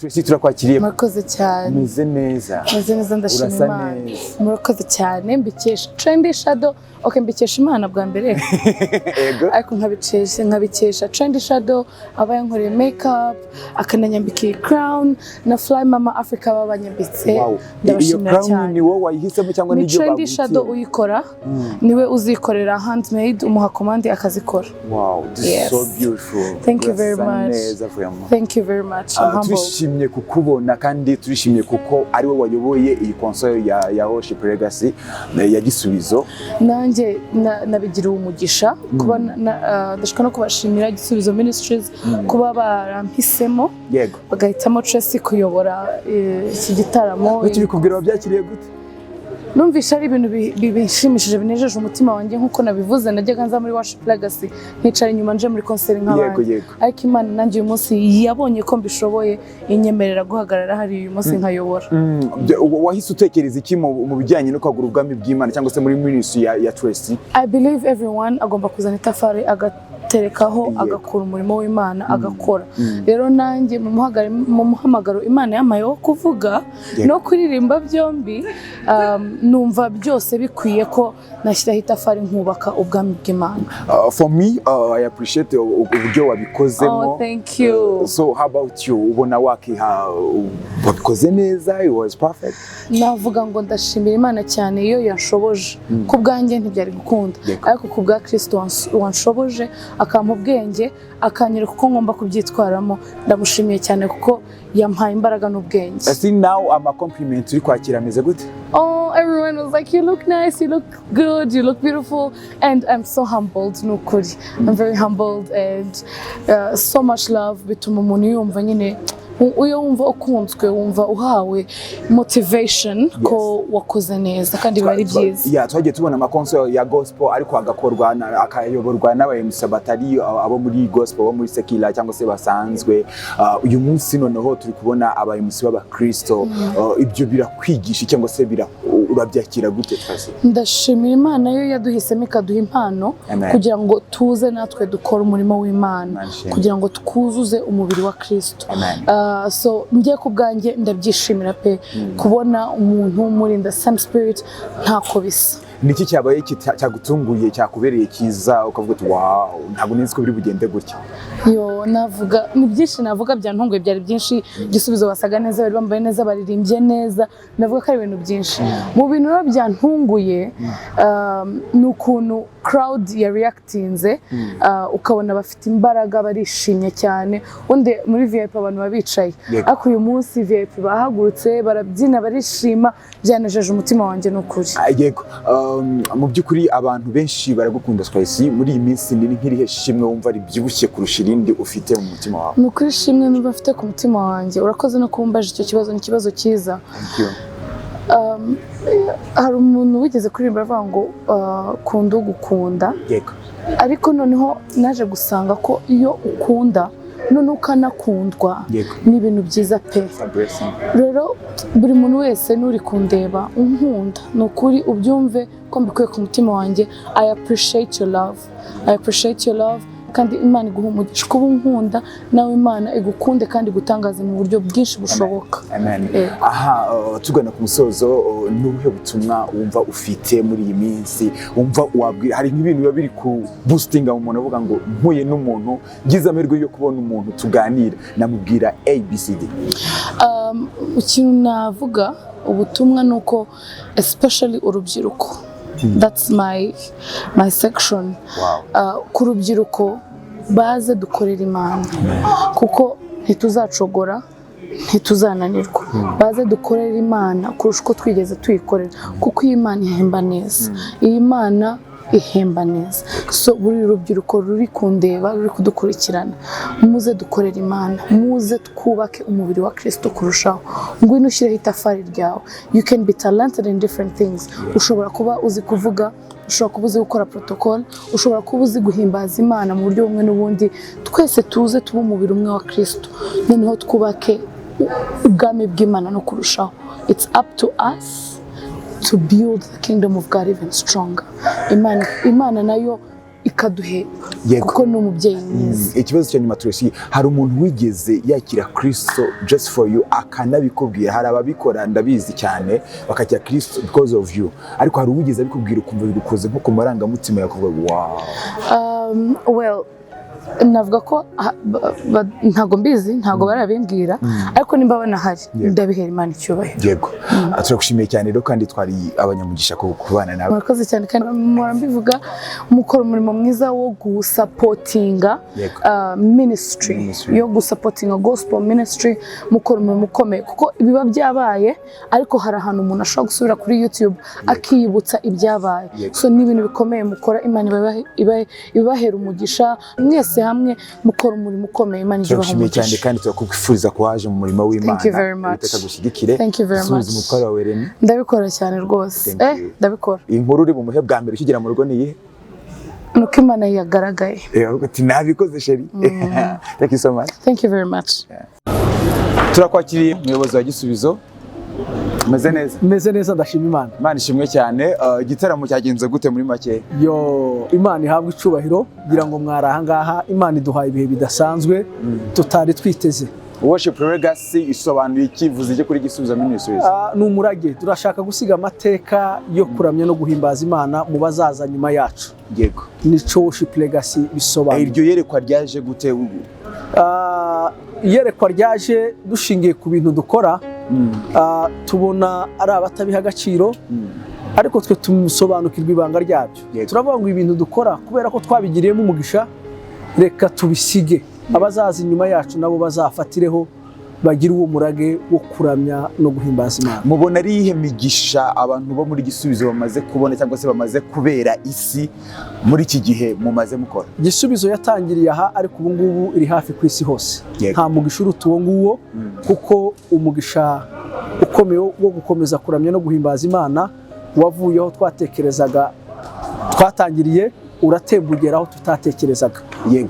Tracy, turakwakiriye. Murakoze cyane. Umeze neza? Meze neza, ndashima Urasa Imana. neza. Murakoze cyane. Mbikesha Trendy Shadow, okay, mbikesha Imana bwa mbere, ariko nkabikesha Trendy Shadow aba yankoreye makeup, akananyambika iyi crown, na Fly Mama Africa baba banyambitse. Wow. Iyo Ndabashimira crown cyane. ni wowe wayihisemo cyangwa Ni nibyo Trendy bagutiye? Shadow uyikora, niwe uzikorera handmade, umuha komande akazikora. Wow, this is so beautiful. Thank you very Urasa much. neza vraiment. Thank you very much. I'm Ah, humbled. turishimye kukubona kandi turishimye kuko ari wowe wayoboye iyi concert ya Worship Legacy ya Gisubizo. Nanjye nabigiriwe umugisha kuba ndashaka no kubashimira Gisubizo Ministries kuba barampisemo, bagahitamo Tracy kuyobora iki gitaramo. Bakibikubwira wabyakiriye gute? Numvishe ari ibintu binshimishije, binejeje umutima wanjye. Nk'uko nabivuze, najyaga nza muri Worship Legacy nkicara inyuma, nje muri concert nk'abandi, ariko Imana nanjye uyu munsi yabonye ko mbishoboye, inyemerera guhagarara hariya uyu munsi nkayobora. Wahise utekereza iki mu bijyanye no kwagura ubwami bw'Imana cyangwa se muri ministry ya Tracy? I believe everyone agomba kuzana itafari agaterekaho, agakora umurimo w'Imana, agakora. Rero nanjye mu muhamagaro Imana yampaye wo kuvuga no kuririmba byombi, numva byose bikwiye ko nashyiraho itafari nkubaka ubwami bw'Imana. For me, I appreciate uburyo wabikozemo. Oh, thank you. So how about you? Ubona wakiha wabikoze neza? It was perfect. Navuga ngo ndashimira Imana cyane iyo yanshoboje. Ku bwanjye ntibyari gukunda, ariko ku bwa Kristo wanshoboje, akampa ubwenge, akanyereka uko ngomba kubyitwaramo, ndamushimiye cyane kuko yampaye imbaraga n'ubwenge. I see now ama compliment uri kwakira ameze gute? Oh, everyone was like, "You look nice, you look good, you look beautiful," and I'm so humbled. Nukuri, I'm very humbled and so much love bituma umuntu yumva nyine, iyo wumva ukunzwe, wumva uhawe motivation ko wakoze neza, kandi biba ari byiza. Yeah, twagiye tubona ama concert ya gospel ariko agakorwa akayoborwa n'aba MC batari abo muri gospel, bo muri secular cyangwa se basanzwe. Uyu munsi noneho turi kubona aba MC b'abakristo. Ibyo birakwigisha cyangwa se urabyakira gute, Tracy? Ndashimira Imana yo yaduhisemo, ikaduha impano Amen. kugira ngo tuze natwe dukore umurimo w'Imana, Imana ishimwe. kugira ngo twuzuze umubiri wa Kristo. Amen. So njye ku bwanjye ndabyishimira pe. Kubona umuntu muri the same spirit, ntako bisa. Niki cyabaye cyagutunguye, cyakubereye cyiza, ukavuga uti: "Wow, ntabwo nzi ko biri bugende gutya"? Yo, navuga ni byinshi, navuga byantunguye byari byinshi. Igisubizo basaga neza, bari bambaye neza, baririmbye neza. Navuga ko ari ibintu byinshi. Mu bintu rero byantunguye, ni ukuntu crowd ya reactinze, ukabona bafite imbaraga, barishimye cyane. Ubundi muri VIP abantu baba bicaye, ariko uyu munsi VIP bahagurutse, barabyina, barishima. Byanejeje umutima wanjye ni ukuri. Ah, yego. Mu by'ukuri abantu benshi baragukunda, Tracy. Muri iyi minsi ni nk'irihe shimwe wumva ribyibushye kurusha irindi ufite mu mutima wawe? Ni ukuri ishimwe numva mfite ku mutima wanjye, urakoze no kuba umbaje icyo kibazo, ni ikibazo cyiza. Thank you. Hari umuntu wigeze kuririmba avuga ngo "Kunda ugukunda", ariko noneho naje gusanga ko iyo ukunda noneho ukanakundwa, ni ibintu byiza pe. It's a blessing. Rero buri muntu wese n'uri kundeba unkunda, ni ukuri ubyumve ko mbikuye ku mutima wanjye, I appreciate your love, I appreciate your love. Kandi Imana iguha umugisha kuba unkunda, nawe Imana igukunde kandi igutangaze mu buryo bwinshi bushoboka. Amen. Yego. Aha, tugana ku musozo, ni ubuhe butumwa wumva ufite muri iyi minsi wumva wabwira? Hari nk'ibintu biba biri ku boostinga mu muntu, avuga ngo: "Mpuye n'umuntu, ngize amahirwe yo kubona umuntu tuganira, namubwira ABCD." Ikintu navuga, ubutumwa ni uko especially urubyiruko, that's my section. Ku rubyiruko, baze dukorere Imana kuko ntituzacogora, ntituzananirwa. Baze dukorere Imana kurusha uko twigeze tuyikorera, kuko iyi Imana ihemba neza, iyi Mana ihemba neza. So buri rubyiruko ruri kundeba, ruri kudukurikirana, muze dukorere Imana, muze twubake umubiri wa Kristo kurushaho. Ngwino ushyireho itafari ryawe. You can be talented in different things. Ushobora kuba uzi kuvuga, ushobora kuba uzi gukora protocol, ushobora kuba uzi guhimbaza Imana mu buryo bumwe n'ubundi. Twese tuze tube umubiri umwe wa Kristo, noneho twubake ubwami bw'Imana no kurushaho. It's up to us to build the kingdom of God even stronger. Imana nayo ikaduhemba, kuko ni umubyeyi mwiza. Ikibazo cya nyuma, Tracy, hari umuntu wigeze yakira Kristo just for you akanabikubwira? Hari ababikora, ndabizi cyane, bakakira Kristo because of you, ariko hari uwigeze abikubwira ukumva bigukoze nko ku marangamutima, yakuvuga wow? Well, navuga ko ntabwo mbizi, ntabwo barabimbwira, ariko nimba banahari, ndabihera Imana icyubahiro. Yego. Turagushimiye cyane rero, kandi twari abanyamugisha ku kubana nawe. Murakoze cyane, kandi mpora mbivuga, mukora umurimo mwiza wo gusupportinga ministry, Ministry. yo gusupportinga gospel ministry. Mukora umurimo ukomeye, kuko biba byabaye, ariko hari ahantu umuntu ashobora gusubira kuri YouTube akiyibutsa ibyabaye. So ni ibintu bikomeye mukora. Imana ibahera umugisha. Mwese hamwe mukora umurimo ukomeye. Imana ijye ibaha Turagushimiye cyane, umugisha. kandi turakwifuriza ko waje mu murimo w'Imana. Thank you very much. Uwiteka agushyigikire. Thank you very Suhuza much. umutware wawe Remy. Ndabikora cyane rwose. Thank you. Ndabikora. Iyi nkuru uri bumuhe bwa mbere ukigera mu rugo ni iyihe? Nuko Imana yagaragaye. Ahubwo ati nabikoze, chérie. Thank you so much. Thank you very much. Turakwakiriye, umuyobozi wa Gisubizo. Umeze neza? Meze neza, ndashima Imana. Imana ishimwe cyane. Igitaramo cyagenze gute muri make? Yo, Imana ihabwe icubahiro. Ngira ngo mwari ahangaha, Imana iduhaye ibihe bidasanzwe tutari twiteze. Worship Legacy isobanuye iki? Ivuze iki kuri Gisubizo Ministries? Ni umurage. Turashaka gusiga amateka yo kuramya no guhimbaza Imana mu bazaza nyuma yacu. Nico Worship Legacy bisobanuye. Iryo yerekwa ryaje gute? Iyerekwa ryaje dushingiye ku bintu dukora. Tubona ari abatabiha agaciro, ariko twe tusobanukirwa ibanga ryabyo. Turavuga ngo ibintu dukora, kubera ko twabigiriyemo umugisha, reka tubisige abazaza inyuma yacu, nabo bazafatireho bagire uwo murage wo kuramya no guhimbaza Imana. Mubona ari iyihe migisha abantu bo muri Gisubizo bamaze kubona cyangwa se bamaze kubera isi muri iki gihe mumaze mukora? Gisubizo yatangiriye aha, ariko ubu ngubu iri hafi ku isi hose. Nta mugisha uruta uwo nguwo, kuko umugisha ukomeye wo gukomeza kuramya no guhimbaza Imana wavuye aho twatekerezaga twatangiriye, uratemba ugera aho tutatekerezaga.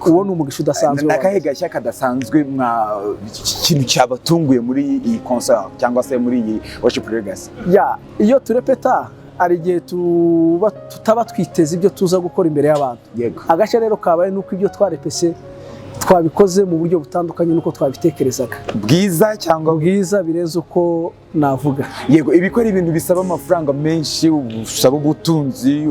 Uwo ni umugisha udasanzwe. Ni akahe gashya kadasanzwe mwa ikintu cyabatunguye muri iyi concert cyangwa se muri iyi Worship Legacy? Ya, iyo turepeta hari igihe tuba tutaba twiteze ibyo tuza gukora imbere y'abantu. Agashya rero kabaye nuko ibyo twarepese twabikoze mu buryo butandukanye n'uko twabitekerezaga. Bwiza cyangwa? Bwiza birenze uko navuga. Yego, ibikora ibintu bisaba amafaranga menshi, bisaba ubutunzi.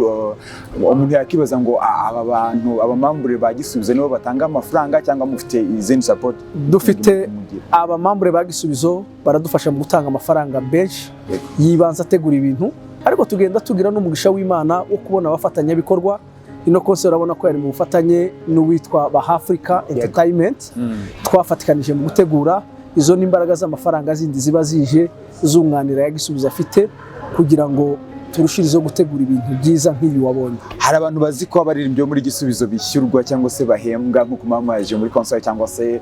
Umuntu yakibaza ngo aba bantu, abamambure ba Gisubizo, nibo batanga amafaranga cyangwa mufite izindi support? Dufite abamambure ba Gisubizo, baradufasha mu gutanga amafaranga menshi yibanza ategura ibintu, ariko tugenda tugira n'umugisha w'Imana wo kubona abafatanyabikorwa. Ino kose urabona ko yari mu bufatanye n'uwitwa Bahafrica Entertainment, twafatikanije mu gutegura. Izo ni imbaraga z'amafaranga zindi ziba zije zunganira ya Gisubizo afite kugira ngo turushirizeho gutegura ibintu byiza nk'ibi wabonye. Hari abantu bazi ko abaririmbyi bo muri Gisubizo bishyurwa cyangwa se bahembwa nk'uko mwamaje muri concert, cyangwa se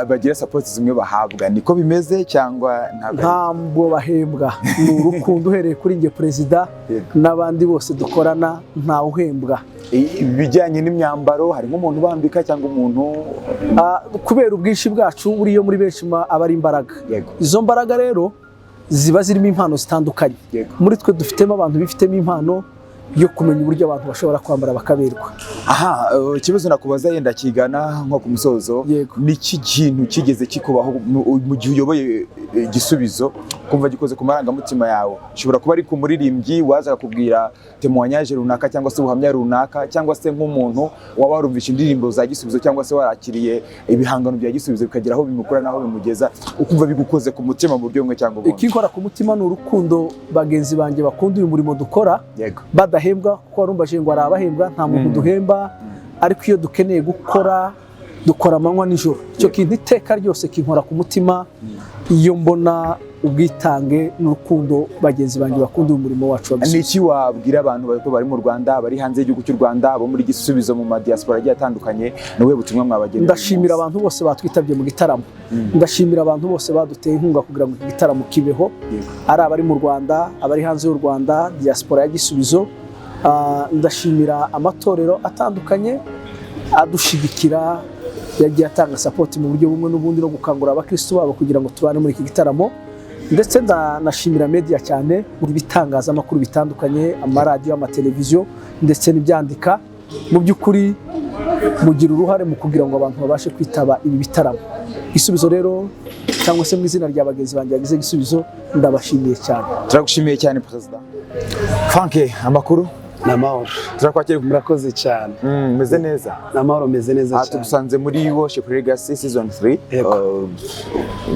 bagira support zimwe bahabwa. Niko bimeze cyangwa ntabwo? Ntabwo bahembwa, ni urukundo, uhereye kuri njye perezida n'abandi bose dukorana, ntawe uhembwa. Ibijyanye n'imyambaro, hari nk'umuntu ubambika cyangwa umuntu? Kubera ubwinshi bwacu, buriya muri benshi aba ari imbaraga. Izo mbaraga rero ziba zirimo impano zitandukanye. Muri twe dufitemo abantu bifitemo impano yo kumenya uburyo abantu bashobora kwambara bakaberwa. Aha, ikibazo nakubaza yenda kigana nko ku musozo. Ni iki kintu kigeze kikubaho mu gihe uyoboye Igisubizo, kumva gikoze ku marangamutima yawe? Ushobora kuba ari ku muririmbyi waza akakubwira témoignage runaka cyangwa se ubuhamya runaka, cyangwa se nk'umuntu waba warumvishe indirimbo za Gisubizo cyangwa se warakiriye ibihangano bya Gisubizo, bikagera aho bimukura n'aho bimugeza, ukumva bigukoze ku mutima mu buryo bumwe cyangwa ubundi. Ikinkora ku mutima ni urukundo bagenzi banjye bakunda uyu murimo dukora badahembwa, kuko warumbaje ngo hari abahembwa. Nta muntu duhemba, ariko iyo dukeneye gukora dukora amanywa nijoro. Icyo kintu iteka ryose kinkora ku mutima iyo mbona ubwitange n'urukundo bagenzi banjye bakunda uyu murimo wacu wa Ni Gisubizo. iki wabwira abantu bari mu Rwanda, bari hanze y'igihugu cy'u Rwanda, bo muri Gisubizo mu madiaspora agiye atandukanye? Ni ubuhe butumwa mwabagenera uyu Ndashimira munsi? abantu bose batwitabye mu gitaramo. Ndashimira abantu bose baduteye inkunga kugira ngo iki gitaramo kibeho, ari abari mu Rwanda, abari hanze y'u Rwanda, diaspora ya Gisubizo. Ndashimira amatorero atandukanye adushigikira, yagiye atanga support mu buryo bumwe n'ubundi no gukangurira abakristo babo kugira ngo tubane muri iki gitaramo. Ndetse ndanashimira media cyane, mu bitangazamakuru bitandukanye, amaradiyo, amateleviziyo ndetse n'ibyandika. Mu by'ukuri mugira uruhare mu kugira ngo abantu babashe kwitaba ibi bitaramo. Gisubizo rero, cyangwa se mu izina rya bagenzi banjye bagize Gisubizo, ndabashimiye cyane. Turagushimiye cyane, Perezida Frank. Amakuru? Ni amahoro. Turakwakira. Murakoze cyane. Meze neza. Ni amahoro, meze neza Aha cyane. tugusanze muri Worship Legacy Season 3. Yego.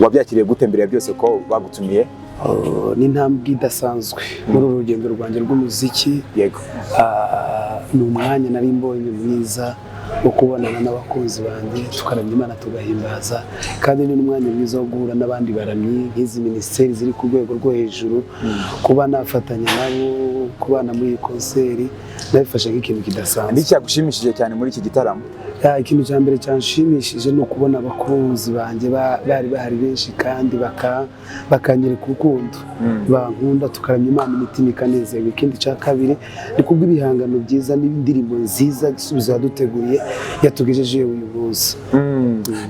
Wabyakiriye gute mbere ya byose ko bagutumiye? Oh, ni intambwe idasanzwe muri uru rugendo rwanjye rw'umuziki. Ah, ni umwanya nari mbonye mwiza wo kubonana n'abakunzi banjye, tukaramya Imana, tugahimbaza, kandi ni n'umwanya mwiza wo guhura n'abandi baramyi nk'izi minisiteri ziri ku rwego rwo hejuru. Kuba nafatanya nabo, kubana muri iyi concert, nabifashe nk'ikintu kidasanzwe. Ni cyagushimishije cyane muri iki gitaramo? Ya, ikintu cya mbere cyanshimishije ni ukubona abakunzi banjye bari bahari benshi kandi bakanyereka urukundo, bankunda, tukaramya Imana, imitima ikanezerwa. Ikindi cya kabiri ni kubw'ibihangano byiza n'indirimbo nziza Gisubizo yaduteguriye, yatugejeje uyu munsi.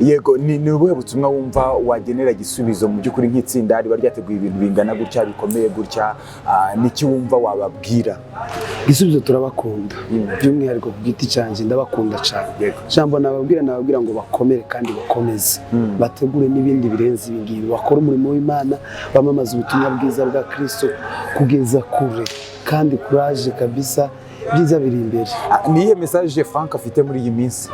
Yego, ni ubuhe butumwa wumva wagenera Gisubizo mu by'ukuri nk'itsinda riba ryateguye ibintu bingana gutya, bikomeye gutya? Niki wumva wababwira? Gisubizo turabakunda, by'umwihariko ku giti cyanjye ndabakunda cyane. Ijambo nababwira ngo bakomere kandi bakomeze bategure n'ibindi birenze ibi ngibi, bakore umurimo w'Imana, bamamaze ubutumwa bwiza bwa Kristo kugeza kure, kandi kuraje kabisa, ibyiza biri imbere. Ni iyihe message Frank afite muri iyi minsi?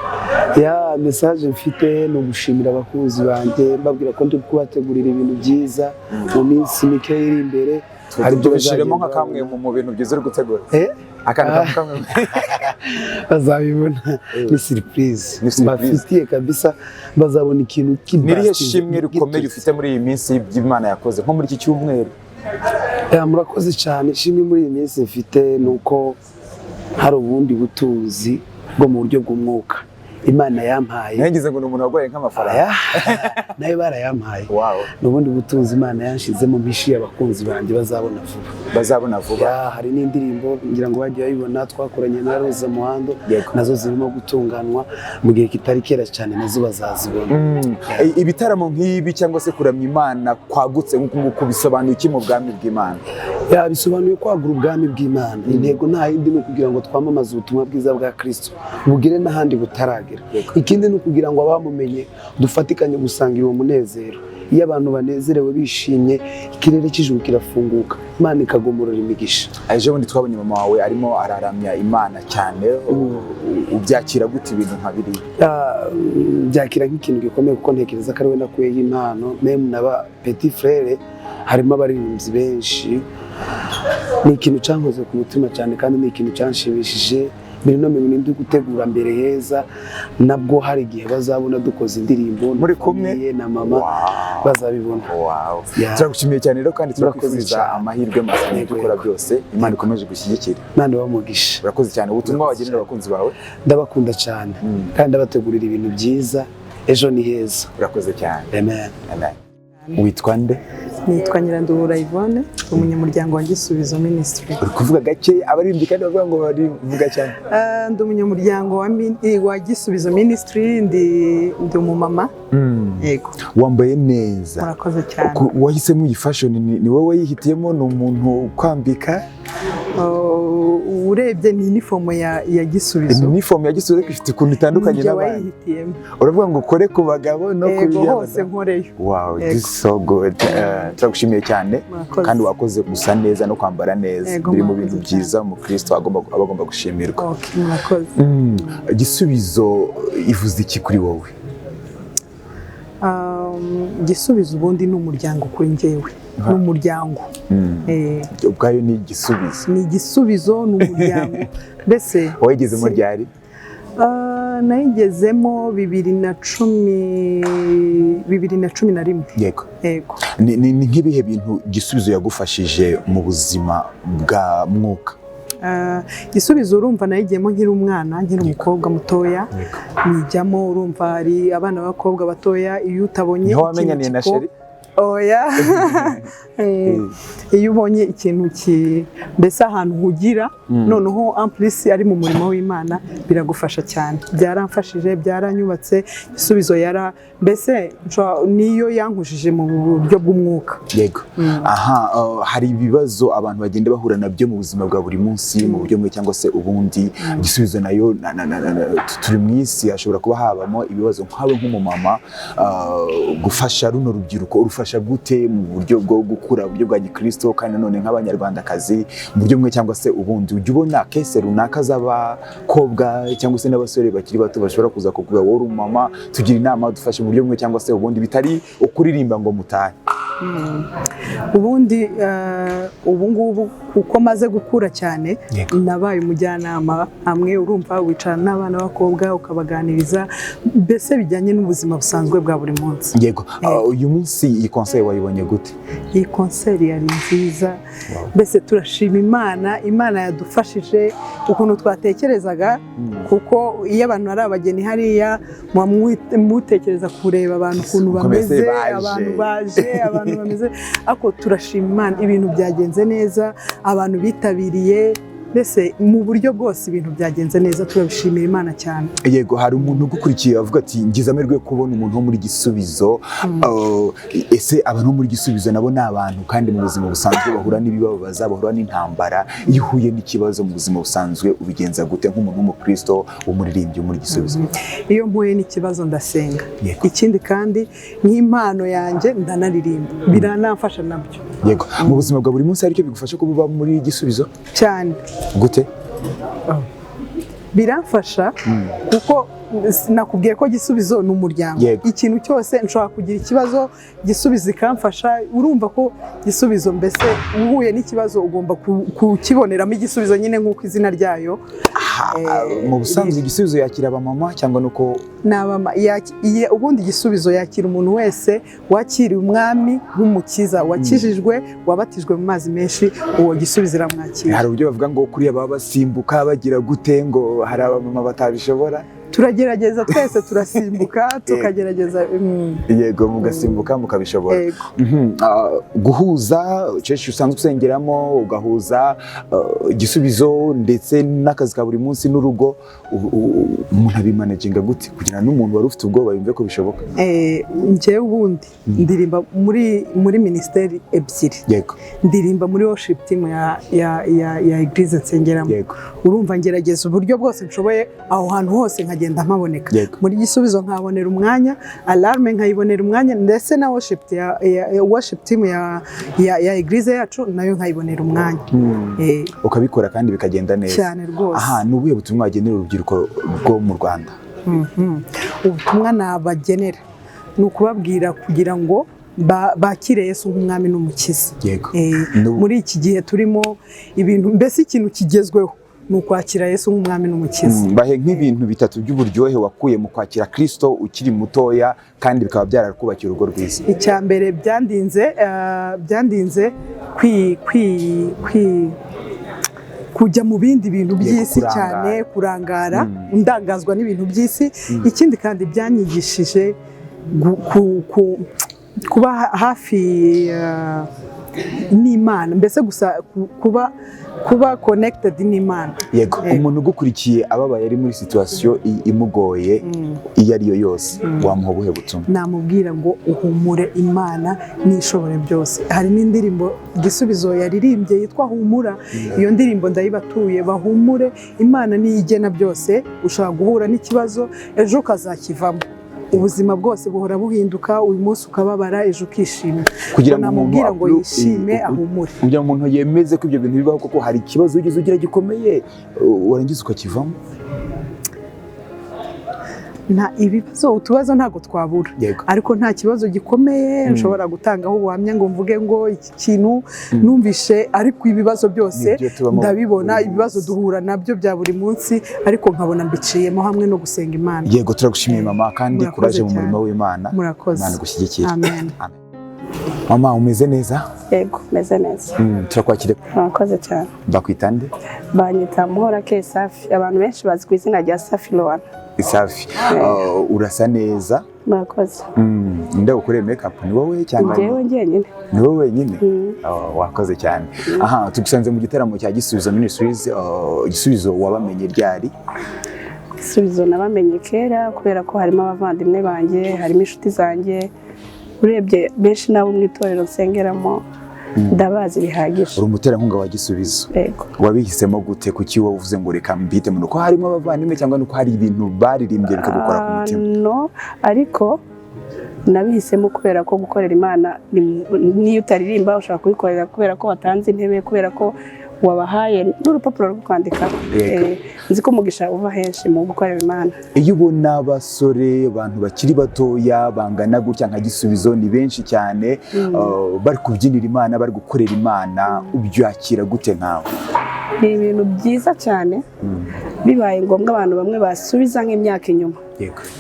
Ya, message mfite ni ugushimira abakunzi banjye, mbabwira ko ndi kubategurira ibintu byiza mu minsi mike iri imbere. Hari ibyo Tubishiremo nka bazagenda kamwe babona. mu bintu byiza uri gutegura. Eh? Akantu kamwe. Bazabibona, ni surprise. Ni surprise. Mbafitiye kabisa, bazabona ikintu Ni irihe kibasije, shimwe rikomeye gitutse. ufite muri iyi minsi by'Imana yakoze nko muri iki cyumweru? Ya, murakoze cyane. Ishimwe muri iyi minsi mfite ni uko hari ubundi butunzi bwo mu buryo bw'umwuka Imana yampaye. Ngize ngo ni umuntu warwaye nk'amafaranga. Aya, nayo barayampaye. Ni ubundi butunzi Imana yanshizemo, mpishiye abakunzi banjye bazabona vuba. Bazabona vuba. Ya, hari n'indirimbo ngira ngo bagiye bayibona twakoranye na Roza Muhando. Nazo zirimo gutunganywa, mu gihe kitari kera cyane nazo bazazibona. Ibitaramo nk'ibi cyangwa se kuramya Imana kwagutse nk'uku nguku bisobanuye iki mu bwami bw'Imana? Ya, bisobanuye kwagura ubwami bw'Imana. Intego nta yindi, ni ukugira ngo twamamaze ubutumwa bwiza bwa Kristo bugere n'ahandi butaragera. Ikindi ni ukugira ngo abamumenye dufatikanye gusangira uwo munezero. Iyo abantu banezerewe, bishimye, ikirere cy'ijuru kirafunguka, Imana ikagomorora imigisha. Ejo bundi twabonye mama wawe arimo araramya Imana cyane. Ubyakira gute ibintu nka biriya? Ya, byakira nk'ikintu gikomeye, kuko ntekereza ko ari we nakuyeho impano, même n'aba petit frère harimo abaririmbyi benshi. Ni ikintu cyankoze ku mutima cyane, kandi ni ikintu cyanshimishije. Biri no mu bintu ndi gutegura mbere heza, nabwo hari igihe bazabona dukoze indirimbo na Muri kumwe? famille na mama. Bazabibona. Yeah. Turagushimiye cyane rero kandi Murakoze turakwifuriza cyane. amahirwe masa mu byo ukora byose. Imana ikomeje gushyigikira. Imana ibahe. Urakoze cyane. Ubutumwa Murakoze wagenera cyane. abakunzi bawe? Ndabakunda cyane kandi ndabategurira ibintu byiza, ejo ni heza. Urakoze cyane. Amen. Amen. Witwa nde? Nitwa Nyiranduhura Yvonne, umunyamuryango wa Gisubizo Ministry. Uri kuvuga gake, abaririmbyi kandi bavuga ngo barivuga cyane. Ndi umunyamuryango wa Gisubizo Ministry, ndi umumama. Yego. Wambaye neza. Murakoze cyane. Wahisemo iyi fashion, ni wowe wayihitiyemo, ni umuntu ukwambika? Urebye ni inifomo ya Gisubizo. Inifomu ya Gisubizo, ariko ifite ukuntu itandukanye Njye n'abandi. wayihitiyemo. Uravuga ngo ukore ku bagabo no ku Yego, hose y'abadamu. nkoreyo. Wow, Yego. this is so good. Turagushimiye cyane. Murakoze. Kandi wakoze gusa neza no kwambara neza. Yego, Biri mu murakoze bintu byiza umukristo aba agomba gushimirwa. Okay, murakoze. Gisubizo ivuze iki kuri wowe? Gisubizo ubundi ni umuryango kuri njyewe. Ni umuryango. Ubwayo ni igisubizo. Ni igisubizo, ni umuryango. Mbese Wayigezemo ryari? Nayigezemo 2010, 2011. Yego. Ni nk'ibihe bintu Gisubizo yagufashije mu buzima bwa mwuka? Gisubizo urumva nayigiyemo nkiri umwana, nkiri umukobwa mutoya. Nyijyamo, urumva hari abana b'abakobwa batoya, iyo utabonye Niho ikintu wamenyaniye na chéri? Oya. Iyo ubonye ikintu mbese ahantu hugira, noneho en plus ari mu murimo w'Imana, biragufasha cyane. Byaramfashije, byaranyubatse. Igisubizo yara mbese niyo yankujije mu buryo bw'umwuka. Yego. Aha, hari ibibazo abantu bagenda bahura nabyo mu buzima bwa buri munsi, mu buryo bumwe cyangwa se ubundi. Igisubizo nayo turi mu isi, hashobora kuba habamo ibibazo. Nkawe nk'umumama, gufasha runo rubyiruko urufasha gute mu buryo bwo gukura mu buryo bwa gikristo, kandi nanone nk'abanyarwandakazi mu buryo bumwe cyangwa se ubundi, ujya ubona case runaka z'abakobwa cyangwa se n'abasore bakiri bato bashobora kuza kukubwira: "Wowe uri umumama, tugira inama, dufashe mu buryo bumwe cyangwa se ubundi," bitari ukuririmba ngo mutahe? Ubundi ubu ngubu uko maze gukura cyane, nabaye umujyanama hamwe. Urumva, wicarana n'abana b'abakobwa ukabaganiriza, mbese bijyanye n'ubuzima busanzwe bwa buri munsi. Yego. Uyu munsi iyi concert wayibonye gute? Iyi concert yari nziza. Mbese turashima Imana. Imana yadufashije ukuntu twatekerezaga, kuko iyo abantu ari abageni hariya muba mutekereza kureba abantu ukuntu Uko mbese bameze, baje. abantu baje, abantu bameze. Ariko turashima Imana, ibintu byagenze neza, abantu bitabiriye, mbese mu buryo bwose ibintu byagenze neza. Turabishimira Imana cyane. Yego. Hari umuntu ugukurikiye avuga ati: "Ngize amahirwe yo kubona umuntu wo muri Gisubizo." Ese abantu bo muri Gisubizo nabo ni abantu, kandi mu buzima busanzwe bahura n'ibibabaza, bahura n'intambara. Iyo uhuye n'ikibazo mu buzima busanzwe ubigenza gute nk'umuntu w'umukristo, w'umuririmbyi wo muri Gisubizo? Iyo mpuye n'ikibazo ndasenga. Ikindi kandi, nk'impano yanjye ndanaririmba, biranamfasha nabyo. Yego. Mu buzima bwa buri munsi hari icyo bigufasha kuba uba muri Gisubizo? Cyane. Gute? Biramfasha kuko nakubwiye ko Gisubizo ni umuryango. Ikintu cyose nshobora kugira ikibazo, Gisubizo ikamfasha. Urumva ko Gisubizo, mbese uhuye n'ikibazo ugomba kukiboneramo igisubizo nyine, nk'uko izina ryayo. Mu busanzwe Igisubizo yakira abamama cyangwa nuko? Ubundi Igisubizo yakira umuntu wese wakiriye Umwami nk'Umukiza, wakijijwe, wabatijwe mu mazi menshi, uwo Gisubizo iramwakira. Hari uburyo bavuga ngo kuriya baba basimbuka bagira gute, ngo hari abamama batabishobora. Turagerageza, twese turasimbuka, tukagerageza. Yego, mugasimbuka mukabishobora. Yego. Guhuza church usanzwe usengeramo, ugahuza Igisubizo ndetse n'akazi ka buri munsi n'urugo, umuntu abimanaginga gute kugira ngo n'umuntu wari ufite ubwoba yumve ko bishoboka? Njyewe ubundi ndirimba muri minisiteri ebyiri. Ndirimba muri worship team ya église nsengeramo. Urumva, ngerageza uburyo bwose nshoboye, aho hantu hose nkagenda mpaboneka. Muri Gisubizo nkabonera umwanya, Alarme nkayibonera umwanya, ndetse na worship team ya église yacu nayo nkayibonera umwanya. Ukabikora kandi bikagenda neza. Cyane rwose. Aha, ni ubuhe butumwa wagenera urubyiruko rwo mu Rwanda? Ubutumwa nabagenera ni ukubabwira kugira ngo bakire Yesu nk'Umwami n'Umukiza. Muri iki gihe turimo, ibintu mbese ikintu kigezweho ni ukwakira Yesu nk'Umwami n'Umukiza. Bahe nk'ibintu bitatu by'uburyohe wakuye mu kwakira Kristo ukiri mutoya, kandi bikaba byarakubakiye urugo rwiza. Icya mbere, byandinze kwi kwi kwi kujya mu bindi bintu by'isi kurangara. cyane, kurangara, ndangazwa n'ibintu by'isi. Ikindi kandi, byanyigishije kuba hafi n'Imana, mbese gusa kuba connected n'Imana. Yego. Yego. Umuntu ugukurikiye ababaye, ari muri situation imugoye iyo ari yo yose, wamuha ubuhe butumwa? Namubwira ngo uhumure, Imana nishobore byose. Hari n'indirimbo Gisubizo yaririmbye yitwa "Humura". Iyo ndirimbo ndayibatuye, bahumure, Imana niyo igena byose. Ushobora guhura n'ikibazo, ejo ukazakivamo. Ubuzima bwose buhora buhinduka, uyu munsi ukababara, ejo ukishima. Kugira ngo umuntu Namubwira ngo yishime, ahumure. Kugira ngo umuntu yemeze ko ibyo bintu bibaho koko, hari ikibazo wigeze ugira gikomeye, warangiza ukakivamo? Nta ibibazo, utubazo ntabwo twabura, ariko nta kibazo gikomeye nshobora gutangaho ubuhamya ngo mvuge ngo iki kintu numvishe, ariko ibibazo byose Nibyo tubamo ndabibona. buri Ibibazo munsi. duhura nabyo bya buri munsi, ariko nkabona mbiciyemo hamwe no gusenga Imana. Yego, turagushimiye mama, kandi Murakoze kuraje mu cyane. murimo w'Imana. Murakoze. Imana igushyigikire. Amen. Mama, umeze neza? Yego, meze neza. Turakwakira. Murakoze cyane. Bakwita nde? Banyita Muhora ke Safi, abantu benshi bazi ku izina rya Safi Lowana. Safi, urasa neza. Murakoze. Ninde ukoreye makeup, ni wowe cyangwa? Njyewe njyenyine. Ni wowe wenyine? Oh, wakoze cyane. Aha tugusanze mu gitaramo cya Gisubizo Ministries. Oh, Gisubizo wabamenye ryari? Igisubizo nabamenye kera, kubera ko harimo abavandimwe banjye, harimo inshuti zanjye. Urebye benshi n'abo mu itorero nsengeramo, ndabazi bihagije. Uri umuterankunga wa Gisubizo? Yego. Wabihisemo gute? Kuki wowe uvuze ngo reka mbite mu ko harimo abavandimwe, cyangwa nuko hari ibintu baririmbye bikagukora ku mutima? No, ariko nabihisemo kubera ko gukorera Imana niyo utaririmba ushobora kubikorera kubera ko watanze intebe, kubera ko wabahaye n'urupapuro rwo kwandika. Nzi ko umugisha uva henshi mu gukorera Imana. Iyo ubona abasore, abantu bakiri batoya bangana gutya nka Gisubizo, ni benshi cyane, bari kubyinira Imana, bari gukorera Imana, ubyakira gute nkawe? Ni ibintu byiza cyane. Bibaye ngombwa abantu bamwe basubiza nk'imyaka inyuma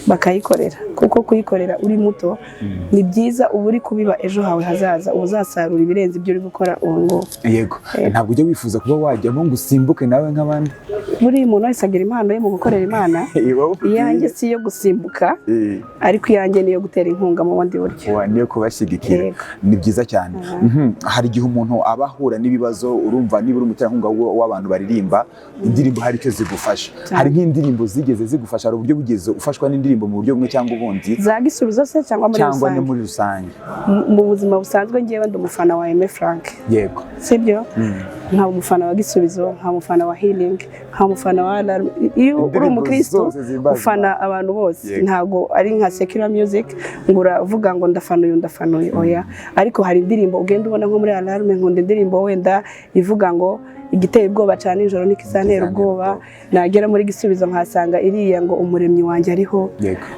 bakayikorera, kuko kuyikorera uri muto ni byiza, uba uri kubiba ejo hawe hazaza, uba uzasarura ibirenze ibyo uri gukora ubu ngubu. Yego, ntabwo ujya wifuza kuba wajyamo ngo usimbuke nawe nk'abandi? Buriya umuntu wese agira impano ye mu gukorera Imana. Iyanjye si iyo gusimbuka, ariko iyanjye ni iyo gutera inkunga mu bundi buryo. Niyo kubashyigikira. Yego. Ni byiza cyane. Hari igihe umuntu aba ahura n'ibibazo. Urumva niba uri umuterankunga w'abantu baririmba indirimbo, hari icyo zigufasha. Hari nk'indirimbo zigeze zigufasha? Hari uburyo bugeze ufashwa n'indirimbo mu buryo bumwe cyangwa ubundi? Za Gisubizo se cyangwa muri Cyangwa no rusange? Muri rusange. Mu buzima busanzwe, ngewe ndi umufana wa Aime Frank. Sibyo? Nkaba umufana wa Gisubizo, nkaba umufana wa Healing, nkaba umufana wa Alarm. Iyo uri Indirimbo umukristo zose zihimbaza ufana Imana. abantu bose. Ntabwo ari nka secular music ngo uravuga ngo ndafana uyu, ndafana uyu, oya. Ariko hari indirimbo ugenda ubona nko muri Alarm, nkunda indirimbo wenda ivuga ngo igiteye ubwoba cyane nijoro ntikizantera ubwoba. Nagera muri Gisubizo nkasanga iriya ngo umuremyi wanjye ariho.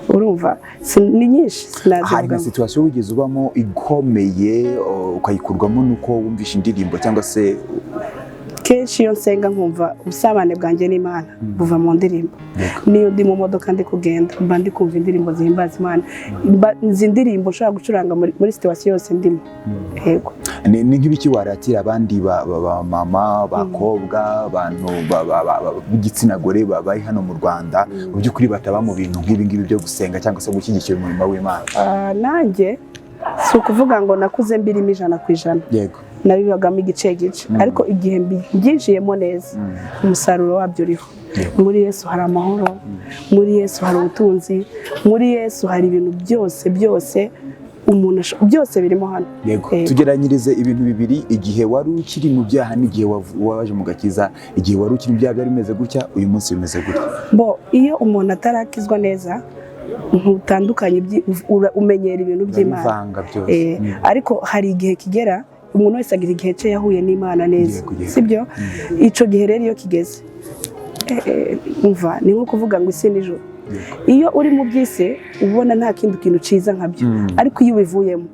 Urumva ni nyinshi, Hari nka sinazivuga. situation wigeze ubamo ikomeye, ukayikurwamo nuko wumvishe indirimbo cyangwa se? Kenshi iyo nsenga nkumva ubusabane bwanjye n'Imana buva mu ndirimbo. Niyo ndi mu modoka ndi kugenda, mba ndi kumva indirimbo zihimbaza Imana. Nzi indirimbo nshobora gucuranga muri situation yose ndimo, yego. Ni nk'ibiki waratira abandi ba mama, bakobwa, abantu b'igitsina gore bari hano mu Rwanda, mu by'ukuri bataba mu bintu nk'ibi ngibi byo gusenga cyangwa se gushyigikira umurimo w'Imana? Nanjye si ukuvuga ngo nakuze mbirimo 100%. Nabibagamo igice gice, ariko igihe mbyinjiyemo neza, umusaruro wabyo uriho. Muri Yesu hari amahoro, muri Yesu hari ubutunzi, muri Yesu hari ibintu byose byose umuntu byose birimo hano. Tugeranyirize ibintu bibiri: igihe wari ukiri mu byaha n'igihe waje mu gakiza. Igihe wari ukiri mu byaha byari bimeze gutya, uyu munsi bimeze gutya. Bo iyo umuntu atarakizwa neza, ntutandukanye umenyera ibintu by'Imana. Urabivanga byose. Ariko hari igihe kigera, umuntu wese agira igihe cye yahuye n'Imana neza. Yego, yego. Sibyo? Ico gihe rero iyo kigeze, umva, ni nko kuvuga ngo isi n'ijuru. Iyo uri mu by'isi ubona nta kindi kintu ciza nkabyo, ariko iyo ubivuyemo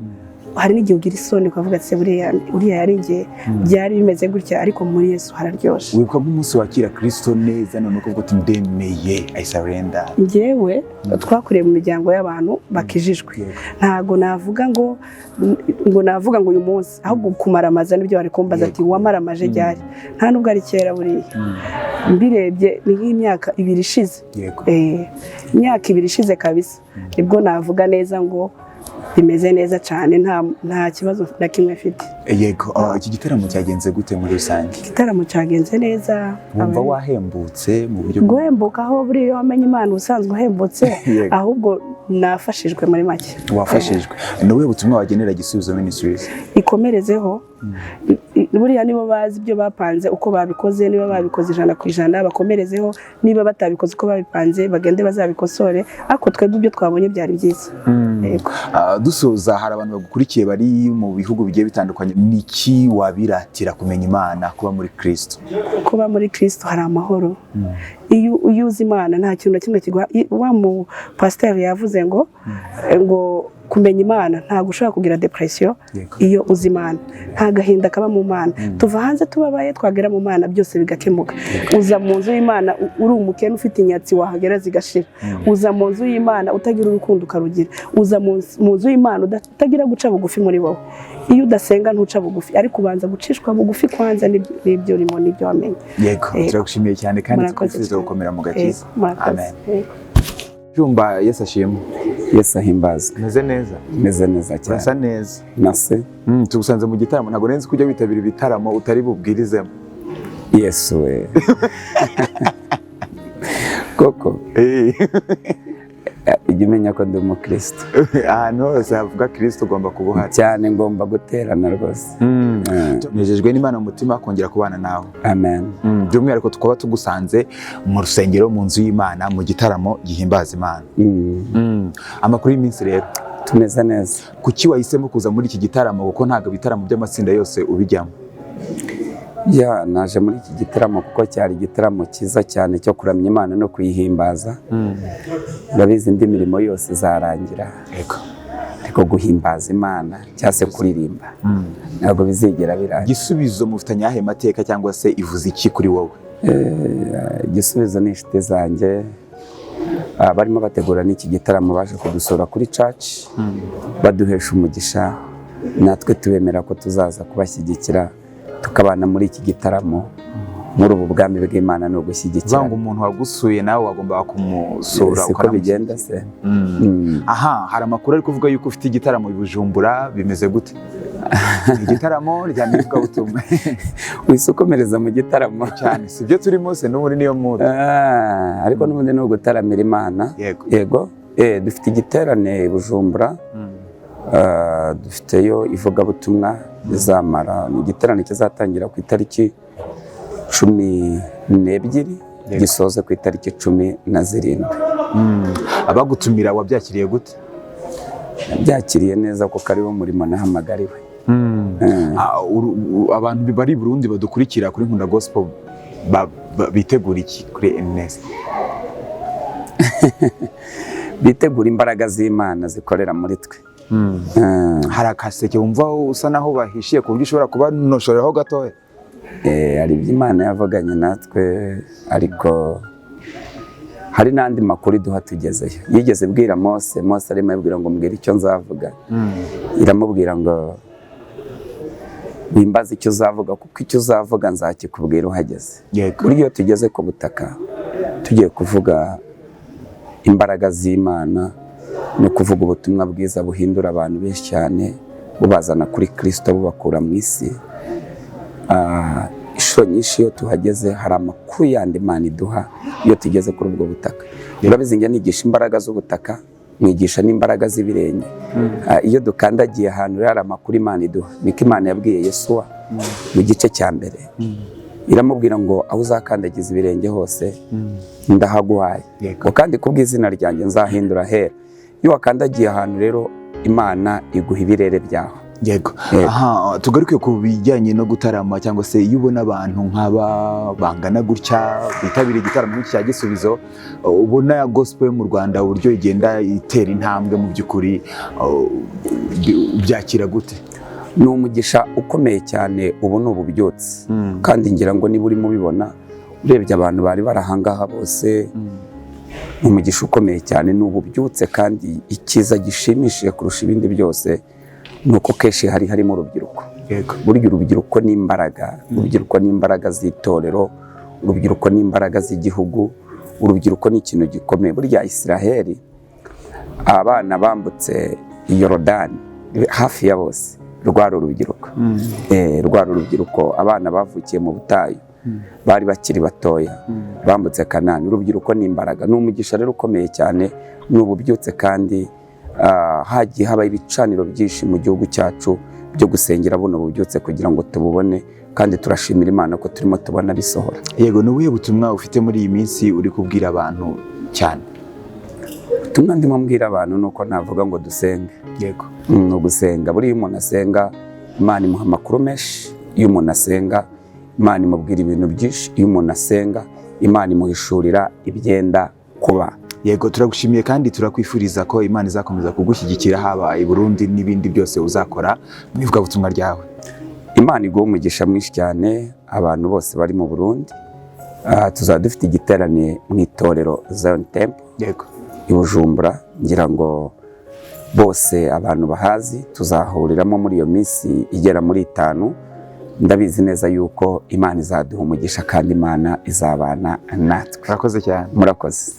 hari n'igihe ugira isoni ukavuga ati: "Buriya uriya yari njye, byari bimeze gutya," ariko muri Yesu hararyoshe. Wibuka nk'umunsi wakira Kristo neza, none ukavuga uti: "Ndemeye, I surrender"? Njyewe twakuriye mu miryango y'abantu bakijijwe. Ntago navuga ngo uyu munsi, ahubwo kumaramaza nibyo bari kumbaza ati: "Wamaramaje ryari?" Nta nubwo ari kera, buriya mbirebye ni nk'imyaka 2 ishize. Imyaka 2 ishize kabisa nibwo navuga neza ngo bimeze neza cyane, nta kibazo na kimwe mfite. Yego. Iki gitaramo cyagenze gute muri rusange? Igitaramo cyagenze neza. Wumva wahembutse mu buryo Guhembuka aho, buriya iyo wamenye Imana ubusanzwe uhembutse. Ahubwo nafashijwe muri make. Wafashijwe. Ni ubuhe butumwa wagenera Gisubizo Ministries? Ikomerezeho. Buriya nibo bazi ibyo bapanze uko babikoze. Niba babikoze 100% bakomerezeho, niba batabikoze uko babipanze bagende bazabikosore, ariko twebwe ibyo twabonye byari byiza. Yego. Dusoza, hari abantu bagukurikiye bari mu bihugu bigiye bitandukanye. Ni iki wabiratira kumenya Imana, kuba muri Kristo? Kuba muri Kristo hari amahoro. Iyo uzi Imana nta kintu na kimwe kiguha. Wa mu pasiteri yavuze ngo kumenya Imana ntabwo ushobora kugira depression. Iyo uzi Imana nta gahinda kaba mu Mana. Tuva hanze tubabaye, twagera mu Mana byose bigakemuka. Uza mu nzu y'Imana uri umukene ufite inyatsi, wahagera zigashira. Uza mu nzu y'Imana utagira urukundo ukarugira. Uza mu nzu y'Imana utagira guca bugufi muri wowe. Iyo udasenga ntuca bugufi, ariko ubanza gucishwa bugufi kwanza n'ibyo urimo n'ibyo wamenye. Yego, turagushimiye cyane kandi Murakoze tukwifuriza cyane. gukomera mu gakiza. Murakoze. Amen. Yego. Cyumba, Yesu ashimwe. Yesu ahimbazwe. Meze neza. Meze neza cyane. Urasa neza. Nase. Tugusanze mu gitaramo. Ntabwo nzi ko ujya witabira ibitaramo utari bubwirizemo. Yesu we, koko ujya umenya ko ndi umukristo. Ahantu hose havuga Kristo ugomba kuba uhari. Cyane, ngomba guterana rwose. Nejejwe n'Imana mu mutima kongera kubana nawe. Amen. By'umwihariko tukaba tugusanze mu rusengero, mu nzu y'Imana, mu gitaramo gihimbaza Imana. Amakuru y'iminsi rero? Tumeze neza. Kuki wahisemo kuza muri iki gitaramo? Kuko ntabwo ibitaramo by'amatsinda yose ubijyamo. Ya, naje muri iki gitaramo kuko cyari igitaramo cyiza cyane cyo kuramya Imana no kuyihimbaza. Urabizi, indi mirimo yose izarangira, ariko guhimbaza Imana cyangwa se kuririmba ntabwo bizigera birangira. Igisubizo mufitanye ayahe mateka, cyangwa se ivuze iki kuri wowe? Igisubizo ni inshuti zanjye. Barimo bategura n'iki gitaramo, baje kudusura kuri church, baduhesha umugisha, natwe tubemera ko tuzaza kubashyigikira, tukabana muri iki gitaramo, muri ubu bwami bw'Imana ni ugushyigikira. Uvuga ngo umuntu wagusuye nawe wagombaga kumusura. Siko bigenda se? Aha hari amakuru ari kuvuga yuko ufite igitaramo i Bujumbura, bimeze gute? Igitaramo rya ivugabutumwa. Wise ukomereza mu gitaramo. Cyane, si byo turimo se n'ubundi niyo mudu. Ariko n'ubundi ni ugutaramira Imana. Yego. Yego, dufite igiterane i Bujumbura. Dufiteyo ivugabutumwa rizamara, ni igiterane kizatangira ku itariki 12, gisoze ku itariki 17. Abagutumira wabyakiriye gute? Byakiriye neza kuko ari wo murimo nahamagariwe. Abantu bari i Burundi badukurikira kuri Nkunda Gospel bitegura iki kuri Ernest? Bitegura imbaraga z'Imana zikorera muri twe. Hari akaseke wumva usa naho bahishiye ku buryo ushobora kubanoshoreraho gatoya? Hari ibyo Imana yavuganye natwe, ariko hari n'andi makuru iduha tugezeyo. Yigeze bwira Mose, Mose arimo abwira ngo mbwira icyo nzavuga. Iramubwira ngo wimbaze icyo uzavuga, kuko icyo uzavuga nzakikubwira uhageze. Burya iyo tugeze ku butaka tugiye kuvuga imbaraga z'Imana no kuvuga ubutumwa bwiza buhindura abantu benshi cyane, bubazana kuri Kristo, bubakura mu isi. Inshuro nyinshi iyo tuhageze hari amakuru yandi Imana iduha iyo tugeze kuri ubwo butaka. Urabizi, njya nigisha imbaraga z'ubutaka, mwigisha n'imbaraga z'ibirenge. Iyo dukandagiye ahantu rero hari amakuru Imana iduha. Niko Imana yabwiye Yesuwa mu gice cya mbere, iramubwira ngo aho uzakandagiza ibirenge hose ndahaguhaye, ngo kandi kubw'izina ryanjye nzahindura hera. Iyo wakandagiye ahantu rero Imana iguha ibirere byaho. Yego. Aha tugaruke ku bijyanye no gutarama, cyangwa se iyo ubona abantu nk'aba bangana gutya bitabiriye igitaramo nk'iki cya Gisubizo, ubona gospel yo mu Rwanda uburyo igenda itera intambwe, mu by'ukuri ubyakira gute? Ni umugisha ukomeye cyane, ubu ni ububyutse. Kandi ngira ngo niba urimo ubibona, urebye abantu bari barahangaha bose, ni umugisha ukomeye cyane, ni ububyutse. Kandi icyiza gishimishije kurusha ibindi byose ni uko kenshi hari harimo urubyiruko. Burya urubyiruko ni imbaraga, urubyiruko ni imbaraga z'itorero, urubyiruko ni imbaraga z'igihugu, urubyiruko ni ikintu gikomeye. Burya Israheli abana bambutse Yorodani hafi ya bose rwari urubyiruko. Rwari urubyiruko, abana bavukiye mu butayu bari bakiri batoya, bambutse Kanani. Urubyiruko ni imbaraga, ni umugisha rero ukomeye cyane, ni ububyutse. Kandi hagiye habaho ibicaniro byinshi mu gihugu cyacu byo gusengera buno bubyutse kugira ngo tububone, kandi turashimira Imana ko turimo tubona bisohora. Yego, ni ubuhe butumwa ufite muri iyi minsi uri kubwira abantu cyane? Ubutumwa ndimo mbwira abantu ni uko navuga ngo dusenge. Yego. Ni ugusenga. Buriya umuntu asenga Imana imuha amakuru menshi, iyo umuntu asenga Imana imubwira ibintu byinshi, iyo umuntu asenga Imana imuhishurira ibyenda kuba. Yego, turagushimiye kandi turakwifuriza ko Imana izakomeza kugushyigikira haba i Burundi n'ibindi byose uzakora mu ivugabutumwa ryawe. Imana iguhe umugisha mwinshi cyane abantu bose bari mu Burundi. Tuzaba dufite igiterane mu itorero Zion Temple. Yego. I Bujumbura, ngira ngo bose abantu bahazi tuzahuriramo muri iyo minsi igera muri 5. Ndabizi neza yuko Imana izaduha umugisha kandi Imana izabana natwe. Murakoze cyane. Murakoze.